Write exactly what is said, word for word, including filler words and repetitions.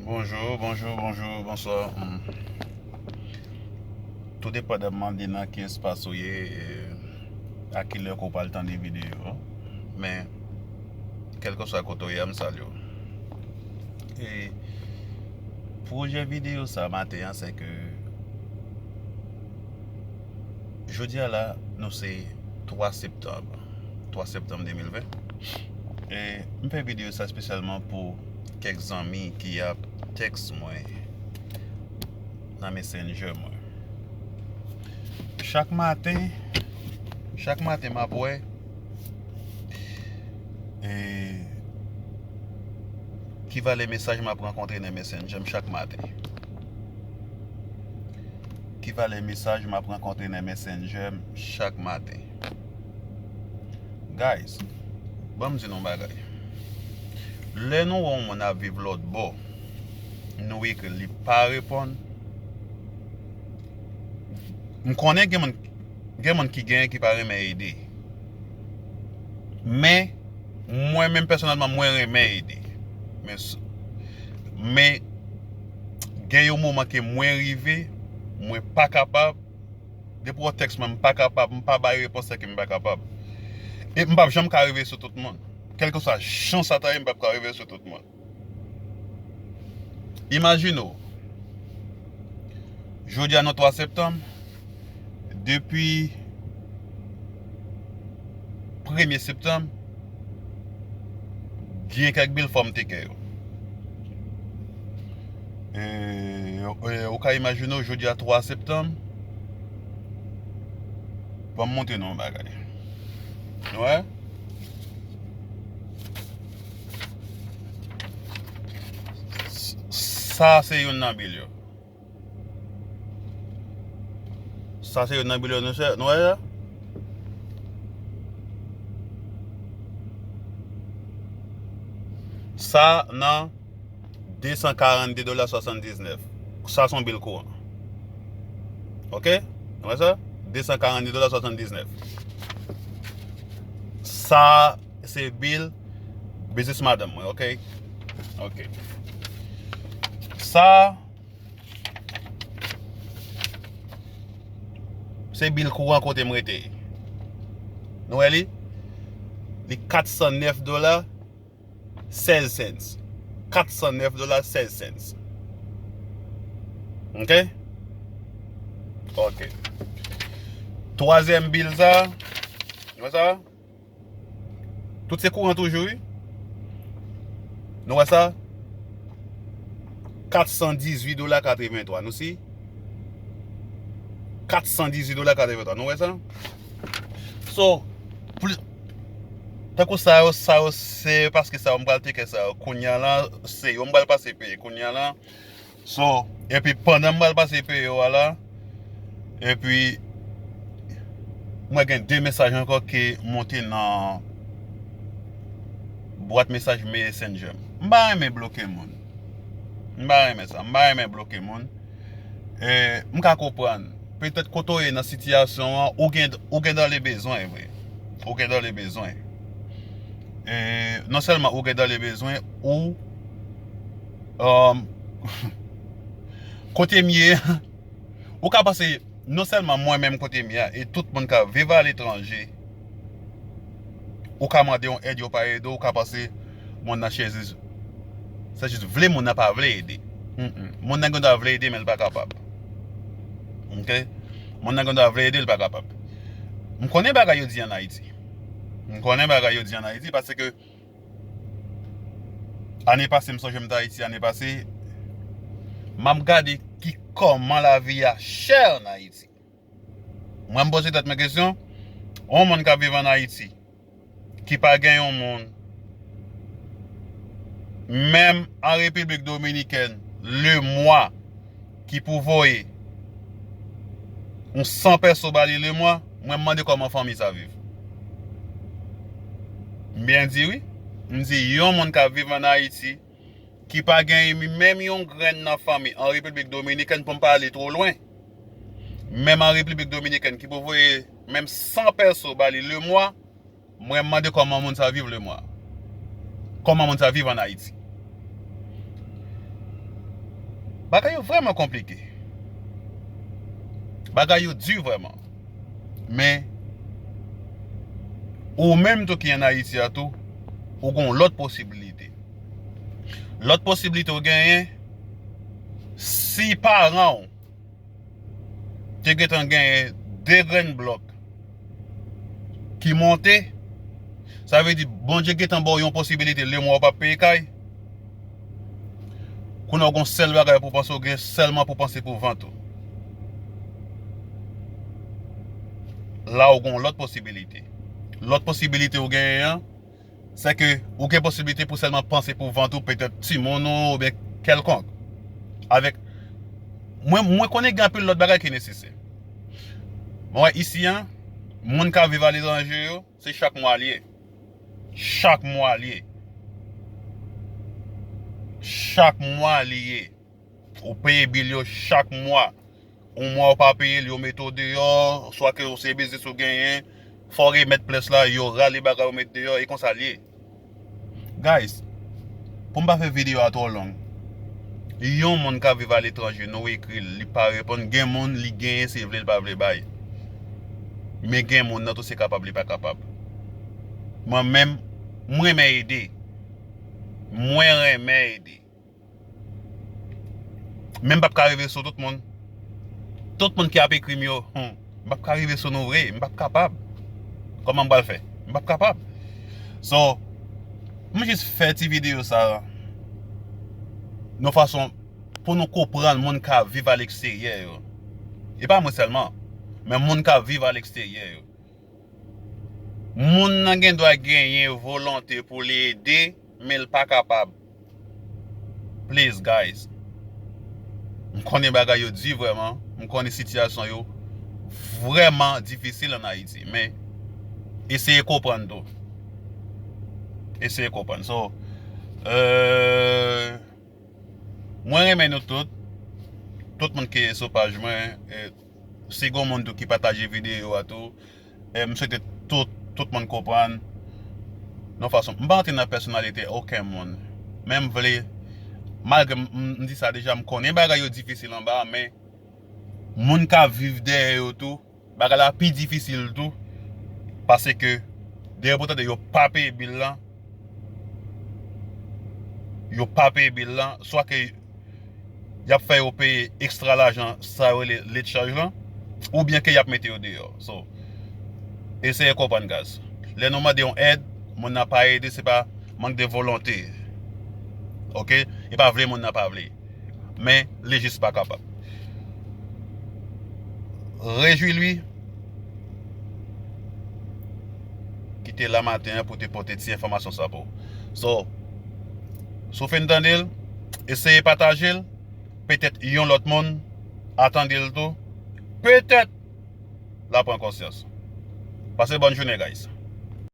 Bonjou, bonjou, bonjou, bonswa. Hmm. Tou depandaman de nan ki espas ou ye, e, a ki lè ke w pral tande videyo a. Men, kèlkeswa kote w ye a, m salye w. E pwojè videyo sa maten an, se ke jodi a la, nou se twa septanm, twa septanm de mil ven. E m fè videyo sa espesyalman pou kèk zanmi ki ap tèks mwen nan Messenger mwen. Chak maten, chak maten m ap wè, e, ki valè mesaj m ap rankontre nan Messenger m chak maten. Ki valè mesaj m ap rankontre nan Messenger m chak maten. Guys, ban m di nou yon bagay. Lè nou wè yon moun ap viv lòt bò, nou ekri l, li pa reponn. M konnen gen moun, gen moun ki genyen ki pa renmen ede. Men, mwen menm pèsonèlman, mwen renmen ede. Men, s- men, gen yon moman ke mwen rive, mwen pa kapab. Depi w tèks mwen, m pa kapab, m pa bay repons, se ke m pa kapab. E m p ap janm ka rive sou tout moun. Kèlkeswa jan sa ta ye, m p ap ka rive sou tout moun. Imajine w, jodi a nou twa septanm, depi premye septanm, gen kèk bil fò m te kè yo. E, e, ou ka imajine w, jodi a twa septanm, ban m montre nou yon bagay. Nou wè? S- Sa se youn nan bil yo. Sa se youn nan bil yo, nou se, nou wè sa? Sa nan de san karannde dola swasanndiznèf. Sa se yon bil kouran. Oke? Nou wè sa? De san karannde dola swasanndiznèf. Sa se bil biznis madanm mwen, oke? Oke. Sa, se bil kouran kote m rete. Nou wè li? Li kat san nèf dola, sèz cents. Kat san nèf dola, sèz cents. Oke? Oke. Twazyèm bil sa, nou wè sa? Tout se kouran toujou, wi. Nou wè sa? Kat san dizuit dola katrevenntwa. Nou si? Kat san dizuit dola katrevenntwa. Nou wè sa? So, pli, tankou sa yo, sa yo, se paske sa yo, m pral teke sa yo. Kounye a la, se yo, m pral pase peye. Kounye a la, So, epi pandan m pral pase peye yo a la, epi mwen gen de mesaj ankò ki monte nan bwat mesaj Messenger m. M pa renmen bloke moun. M pa renmen sa. M pa renmen bloke moun. E, m ka konprann. Petèt kote w ye nan sitiyasyon an, ou gen, ou gen dans le besoin vre. Ou gen dans le besoin. E, non sèlman ou gen dans le besoin, ou, um, kote m ye, ou ka panse, non sèlman mwen menm kote m ye a, e tout moun k ap viv aletranje, ou ka mande yon èd, yo pa ede w, ou ka panse moun nan se jis, se jis vle moun nan pa vle ede. Mm-mm. Moun nan gen dwa vle ede, men l pa kapab. Oke? Moun nan gen dwa vle ede, l pa kapab. M konnen bagay yo di ann Ayiti. M konnen bagay yo di ann Ayiti, paske ane pase, m sonje m t Ayiti ane pase, m ap gade ki kòman lavi a chè ann Ayiti. Mwen, m poze tèt mwen kesyon, yon moun k ap viv ann Ayiti, ki pa gen yon moun, menm an Repiblik Dominikèn, lemwa, ki pou voye yon san pèso ba li lemwa, mwen, m mande kòman fanmi sa viv. M byen di, wi. M di, yon moun k ap viv ann Ayiti, ki pa gen menm yon grenn nan fanmi an Repiblik Dominikèn, pou m pa ale twò lwen. Menm an Repiblik Dominikèn, ki pou voye menm san pèso ba li lemwa, mwen, m mande kòman moun sa viv lemwa. Kòman moun sa viv ann Ayiti. Bagay yo vrèman konplike. Bagay yo di vrèman. Men, ou menm tou ki ann Ayiti a tou, ou gen yon lòt posibilite. Lòt posibilite ou genyen, si paran w te gentan genyen de grenn blòk ki monte, sa vle di Bondye gentan ba w yon posibilite, lemwa w p ap peye kay. Kounye a w gen yon sèl bagay pou panse, w gen sèlman pou panse pou vant ou. La w gen yon lòt posibilite. Lòt posibilite w genyen an, se ke ou gen posiblite pou sèlman panse pou vant ou, petèt timoun ou, oubyen kèlkonk. Avèk mwen, mwen konnen gen anpil lòt bagay ki nesesè. Mwen wè isi an, moun k ap viv aletranje yo, se chak mwa li ye. Chak mwa li ye. Chak mwa li ye. Ou peye bil yo chak mwa. Yon mwa ou pa peye l, yo mete w deyò, swa ke se biznis ou genyen, fò w remèt pyès la, yo rale bagay ou met deyò, e konsa l ye. Guys, pou m pa fè videyo a twò long, yon moun k ap viv aletranje, nou ekri l, li pa reponn, gen moun li genyen, se vle l pa vle bay. Men gen moun nan tou se kapab li pa kapab. Mwen menm, mwen renmen ede. Mwen renmen ede. Men m p ap ka rive sou tout moun. Tout moun ki ap ekri m yo, hmm, m p ap ka rive sou nou vre, m p ap kapab. Kòman m pral fè? M p ap kapab. So, m jis fè ti videyo sa yon fason pou nou konprann moun k ap viv aleksteryè yo. E pa mwen sèlman, men moun k ap viv aleksteryè yo. Moun nan gen dwa genyen volonte pou li ede, men l pa kapab. Please, guys. M konnen bagay yo di vrèman. M konnen sitiyasyon yo vrèman difisil ann Ayiti. Men, eseye konprann tou. Eseye konprann. So, euh, mwen renmen nou tout. Tout moun ki sou paj mwen. E, si gen moun tou ki pataje videyo a tou, e, m swete tout, tout moun konprann. Non fason, m pa antre nan pèsonalite okenn moun. Men m vle, malgre m, m, m di sa deja, m konnen bagay yo difisil anba, men moun k ap viv dèyè yo tou, bagay la pi difisil tou. Paske, dèyè pou tande yo pa peye bil lan, yo pa peye bil lan, swa ke y ap fè yo peye ekstra lajan, sa yo rele late charge lan, oubyen ke y ap mete yo deyò. So, eseye konprann, guys. Lè nou mande yon èd, moun nan pa ede, se pa mank de volonte. Oke? E pa vle moun nan pa vle. Men, li jis pa kapab. Rejwi li ki te la maten an pou te pote ti enfòmasyon sa pou ou. So, si w fin tande l, eseye pataje l, petèt yon lòt moun a tande l tou, petèt l a pran konsyans. Pase bòn jounen, guys.